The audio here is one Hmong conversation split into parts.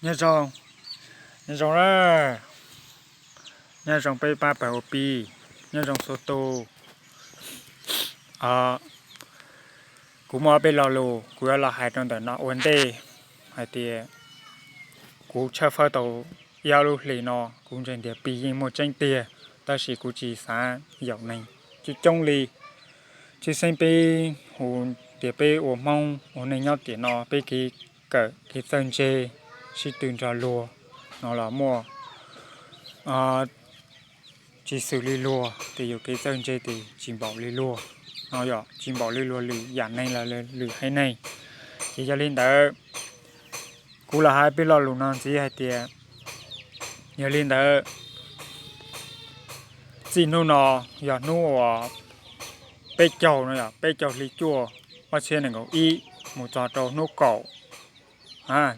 Nyob zoo, nyob zoo na, nyob zoo peb pab pawg ua Pi, nyob zoo txhua tus. Kuv muaj ob peb lo lus kuv yuav los hais rau ntawm no ua ntej hais tias kuv tshawb fawb tau ib ob lub hlis no kuv ntseeg tias Pi yeej muaj tseeb tiag, tab sis kuv tsis xav yaum neeg coob coob li. Tshwj xeeb peb hu tias peb ua Hmoob ua neej nyob tiam no peb kev kawm kev txawj ntse sib tw nrog luag no los muaj tsis xws li luag, tes yus kev txawj ntse tes tsis npaum li luag no, yog tsis npaum li luag lwm yam neeg los lwm haiv neeg. Ces yog li ntawd, kuv los hais peb lo lus no ntxiv hais tias, yog li ntawd, txij hnub no yog hnub uas peb caug no, yog peb caug hli cuaj ob txhiab nees nkaum ib mus txog rau hnub kaum,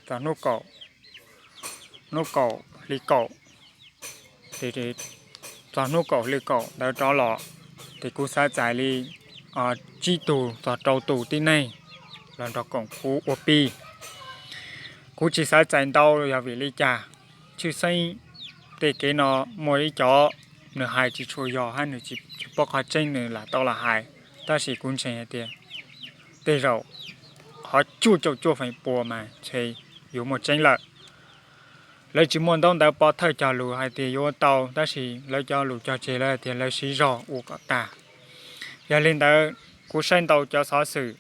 txog hnub kaum, hnub kaum hli kaum, txog hnub kaum hli kaum ntawd rov los, ces kuv xav txais li tsib tug txog rau tus tib neeg los nrog koom kuv ua Pi. Kuv tsis xav txais ntau yog vim li cas? Tshwj xeeb tej kev no muaj ib cov nws hais tsis tshua yog hab nws tsis paub qhov tseeb nws lam tau los hais, tab sis kuv ntseeg hais tias tej zaum qhov cuaj caum cuaj feem pua mas ntshe yuav muaj tseeb lawm. Lawv tsis muaj ntaub ntawv pov thawj cog lus hais tias yuav tau, tab sis lawv cov lus cog tseg lawv hais tias lawv siv zog ua kom tag. Yog li ntawd, kuv saib ntau cov xov xwm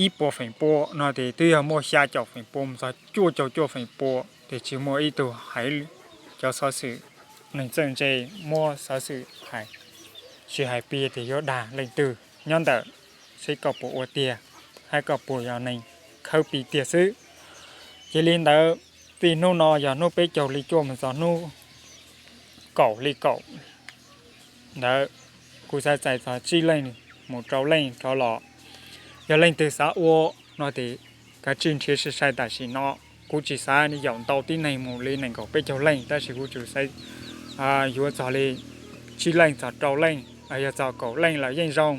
ib puas feem pua no tes twb yog muaj xya caum feem pua mus txog cuaj caum cuaj feem pua tes tsis muaj ib tug hais cov xov xwm neeg txawj ntse muab xov xwm hais, tsis hais Pi tias yuav dag leej twg nyob ntawm, seb koj puas ua tiag, hab koj puas yog neeg khawb Pi tiag xwb. Ces li ntawd, txij hnub no yog hnub peb caug hli cuaj mus txog hnub kaum hli kaum ntawd, kuv xav txais txog tsib leej mus rau leej rov los. Yog leej twg xav ua no tes kav tsij nrhiav sai sai tam sim no. Kuv tsis xav yaum ntau tib neeg mus li nees nkaum peb caug leej, tab sis kuv tsuas xav yuav txog li tsib leej txog rau leej, yog txog kaum leej los yeej zoo.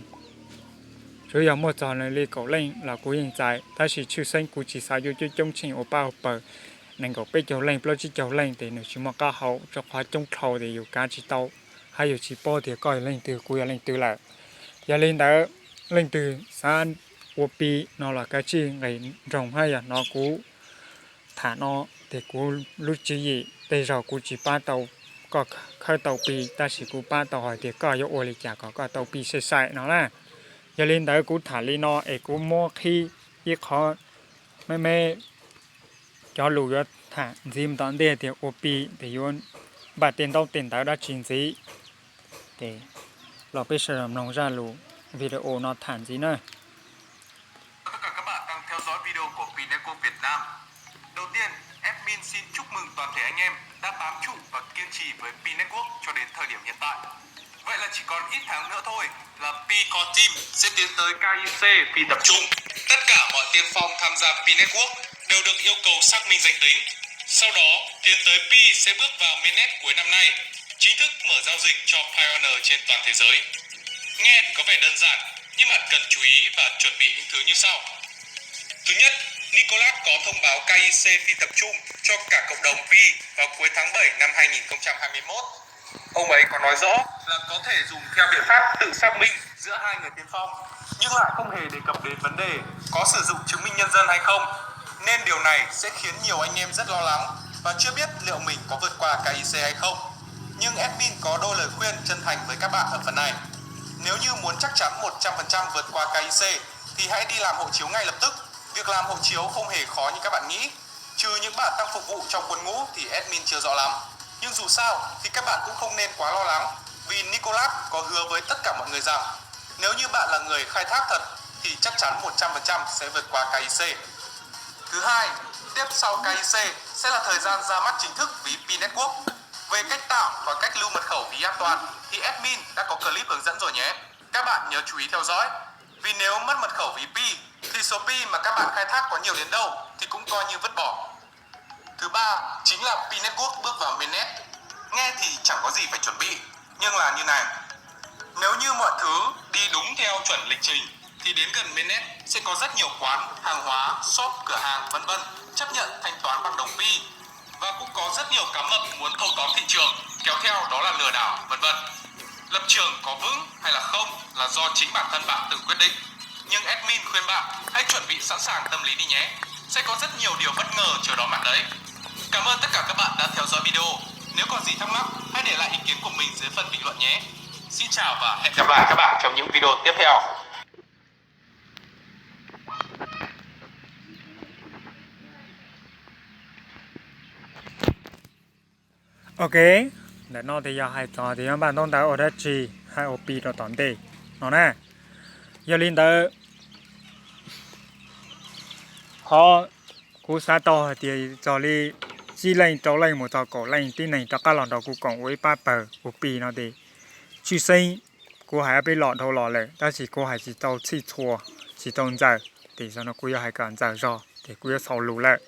Tsuav yog muaj txog li kaum leej los kuv yeej txais, tab sis tshwj xeeb kuv tsis xav yuav coob coob tsheej ua pab ua pawg. Nees nkaum peb caug leej plaub tsib caug leej tes nws tsis muaj qab hau, rau qhov coob dhau tes yus kav tsis tau, hab yus tsis paub tias koj yog leej twg kuv yog leej twg lawm. Yog li ntawd, leej twg xav ua Pi no los kav tsij nqis nroog hab yog hnov kuv tham no, tes kuv lub tswv yim tej zaum kuv tsis pab tau koj khawb tau Pi, tab sis kuv pab tau hais tias koj yuav ua li cas kom koj tau Pi sai sai no na. Yog li ntawd kuv tham li no es kuv muab qhib ib qhov me me cov lus yuav tham ntxiv tom ntej tias ua Pi tes yuav npaj tej ntaub tej ntawv dab tsi ntxiv. Ces los peb sawv daws mloog zaj lus video no tham ntxiv na. Tất cả các bạn đang theo dõi video của Pi Network Việt Nam. Đầu tiên, admin xin chúc mừng toàn thể anh em đã bám trụ và kiên trì với Pi Network cho đến thời điểm hiện tại. Vậy là chỉ còn ít tháng nữa thôi là Pi Core Team sẽ tiến tới K Y C phi tập trung. Tất cả mọi tiên phong tham gia Pi Network đều được yêu cầu xác minh danh tính. Sau đó, tiến tới Pi sẽ bước vào mainnet cuối năm nay, chính thức mở giao dịch cho Pioneer trên toàn thế giới. Nghe thì có vẻ đơn giản, nhưng bạn cần chú ý và chuẩn bị những thứ như sau. Thứ nhất, Nicolas có thông báo K Y C phi tập trung cho cả cộng đồng Pi vào cuối tháng bảy năm hai nghìn không trăm hai mươi mốt. Ông ấy có nói rõ là có thể dùng theo biện pháp tự xác minh giữa hai người tiên phong, nhưng lại không hề đề cập đến vấn đề có sử dụng chứng minh nhân dân hay không, nên điều này sẽ khiến nhiều anh em rất lo lắng và chưa biết liệu mình có vượt qua K Y C hay không. Nhưng admin có đôi lời khuyên chân thành với các bạn ở phần này. Nếu như muốn chắc chắn một trăm phần trăm vượt qua K Y C thì hãy đi làm hộ chiếu ngay lập tức. Việc làm hộ chiếu không hề khó như các bạn nghĩ. Trừ những bạn đang phục vụ trong quân ngũ thì admin chưa rõ lắm. Nhưng dù sao thì các bạn cũng không nên quá lo lắng, vì Nicolas có hứa với tất cả mọi người rằng nếu như bạn là người khai thác thật thì chắc chắn một trăm phần trăm sẽ vượt qua K Y C. Thứ hai, tiếp sau K Y C sẽ là thời gian ra mắt chính thức ví Pi Network. Về cách tạo và cách lưu mật khẩu ví an toàn thì admin đã có clip hướng dẫn rồi nhé. Các bạn nhớ chú ý theo dõi. Vì nếu mất mật khẩu ví Pi thì số Pi mà các bạn khai thác có nhiều đến đâu thì cũng coi như vứt bỏ. Thứ ba chính là Pi Network bước vào mainnet. Nghe thì chẳng có gì phải chuẩn bị, nhưng là như này. Nếu như mọi thứ đi đúng theo chuẩn lịch trình thì đến gần mainnet sẽ có rất nhiều quán, hàng hóa, shop, cửa hàng vân vân chấp nhận thanh toán bằng đồng Pi. Và cũng có rất nhiều cá mập muốn thâu tóm thị trường, kéo theo đó là lừa đảo, vân vân. Lập trường có vững hay là không là do chính bản thân bạn tự quyết định. Nhưng admin khuyên bạn hãy chuẩn bị sẵn sàng tâm lý đi nhé. Sẽ có rất nhiều điều bất ngờ chờ đón bạn đấy. Cảm ơn tất cả các bạn đã theo dõi video. Nếu còn gì thắc mắc, hãy để lại ý kiến của mình dưới phần bình luận nhé. Xin chào và hẹn gặp lại các bạn trong những video tiếp theo. Ok, ntawm no ces yog hais txog tias npaj ntaub ntawv ua dab tsi, hais ua Pi rau tom ntej no na. Yog li ntawd, qhov kuv xav tau hais tias txog li tsib leej rau leej mus txog kaum leej tib neeg rov qab los nrog kuv koom ua ib pab pawg ua Pi no ces tshwj xeeb kuv hais peb los dhau los lawm, tab sis kuv hais tsis tau txhij txhua, tsis tau ntxaws, ces zaum no kuv yuav hais kom ntxaws zog ces kuv yuav xaus lus lawm.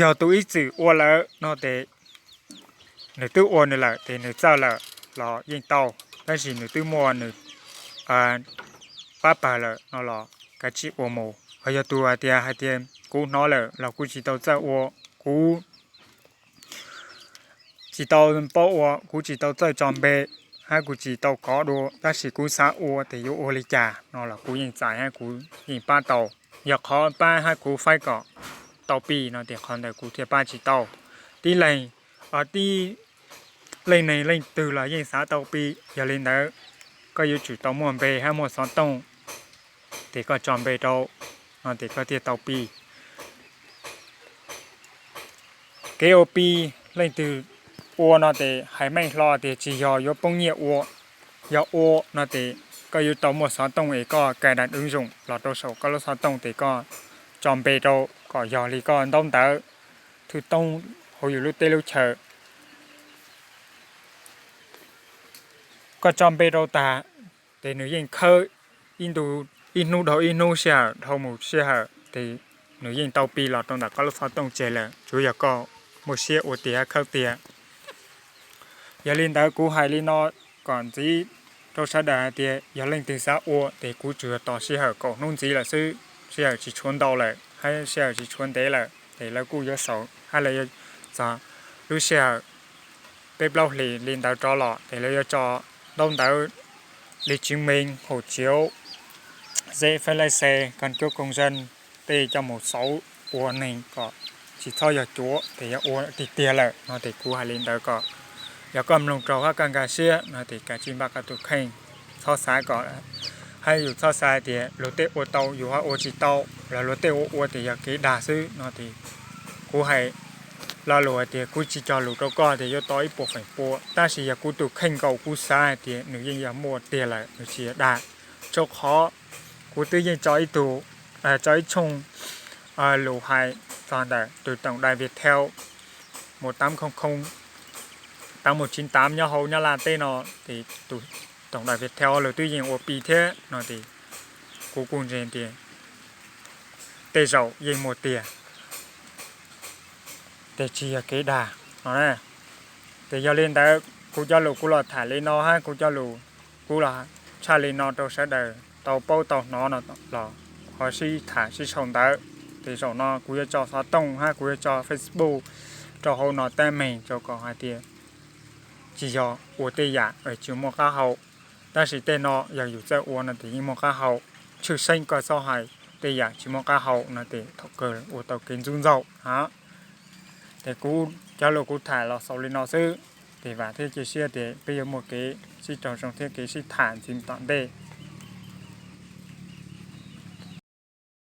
Yog tus ib txwm ua lawm no ces nws twb ua nws lawm ces nws txawj lawm los yeej tau, tab sis nws twb muaj nws pab pawg lawm no los kav tsij ua mus. Ho yog tus hais tias, hais tias kuv hnov lawm los kuv tsis tau txawj ua, kuv tsis tau paub ua, kuv tsis tau txawj tso npe, hab kuv tsis tau kov dua, tab sis kuv xav ua ces yuav ua li cas no los kuv yeej txais hab kuv yeej pab tau. Yog qhov pab hab kuv faib kom tau Pi no ces qhov ntawd kuv thiaj pab tsis tau. Tib leeg, tib leej neeg leej twg los yeej xav tau Pi, yog li ntawd koj yuav tsum tau muaj npe hab muaj xov tooj, ces koj tso npe rau no ces koj thiaj tau Pi. Kev ua Pi, leej twg ua no ces hais meej hlo tias tsis yog yuav poob nyiaj ua, yog ua no ces koj yuav tau muaj xov tooj es koj cài đặt ứng dụng los rau saum koj lub xov tooj ces koj tso npe rau kom yog li koj ntaub ntawv thwj toob hauv yus lub teb lub chaw. Koj tso npe rau tag ces nws yeej khawb ib ntu, ib hnub dhau ib hnub, sij hawm dhau mus sij hawm ces nws yeej tau Pi los rau ntawm koj lub xov tooj tseg lawm, tsuav yog koj muaj siab ua tiag hab khawb tiag. Yog li ntawd kuv hais li no kom ntxiv rau sawv daws hais tias yog leej twg xav ua ces kuv tsuas yog tos sij hawm kaum hnub ntxiv lawm xwb, sij hawm tsis tshuav ntau lawm hab sij hawm tsis tshuav ntev lawm ces lawv kuj yuav xaus hab lawv yuav txog lub sij hawm peb plaub hlis li ntawd rov los ces lawv yuav tso ntaub ntawv, lý chứng minh, hộ chiếu, giấy phép lái xe, căn cước công dân tej coj mus xauv ua neeg kom tsis txhob yog cuav ces yog ua tiag tiag lawm no ces kuv hais li ntawd kom yog koj mloog raug hab koj nkag siab no ces kav tsij npaj koj tus kheej, txhob xav kom, hab yus txhob xav tias luag tej ua tau yus ho ua tsis tau los luag tej ua ua ces yog kev dag xwb no ces kuv hais lo lus hais tias kuv tsis cog lus rau koj tias yuav tau ib puas feem pua, tab sis yog kuv tus kheej nkaus kuv xav hais tias nws yeej yog muaj tiag lawm, nws tsis yog dag. Rau qhov kuv twb yeej tso ib tug, tso ib tshooj lus hais txog ntawm tus tổng đài Viettel một tám không không, tám một chín tám nyob hauv Nyab Laj teb no ces tus tổng đài Viettel lawv twb yeej ua Pi thiab no ces kuv kuj ntseeg tias tej zaum yeej muaj tiag, ces tsis yog kev dag no na. Ces yog li ntawd kuv cov lus kuv los tham li no hab kuv cov lus kuv los tshaj li no rau sawv daws tau paub tau hnov no los ho sib tham sib sau ntawv. Ces zaum no kuv yuav tso xov tooj hab kuv yuav tso Facebook rau hauv no teeb meem rau kom hais tias tsis yog ua tej yam tsis muaj qab hau, tab sis tej no yog yus txawj ua no ces yeej muaj qab hau. Tshwj xeeb koj txhob hais tej yam tsis muaj qab hau no ces thaum kawg ua tau kev ntxub ntxaug na. Ces kuv cov lus kuv tham los xaus li no xwb, ces vam thiab cia siab tias peb yuav muaj kev sib raug zoo thiab kev sib tham ntxiv tom ntej.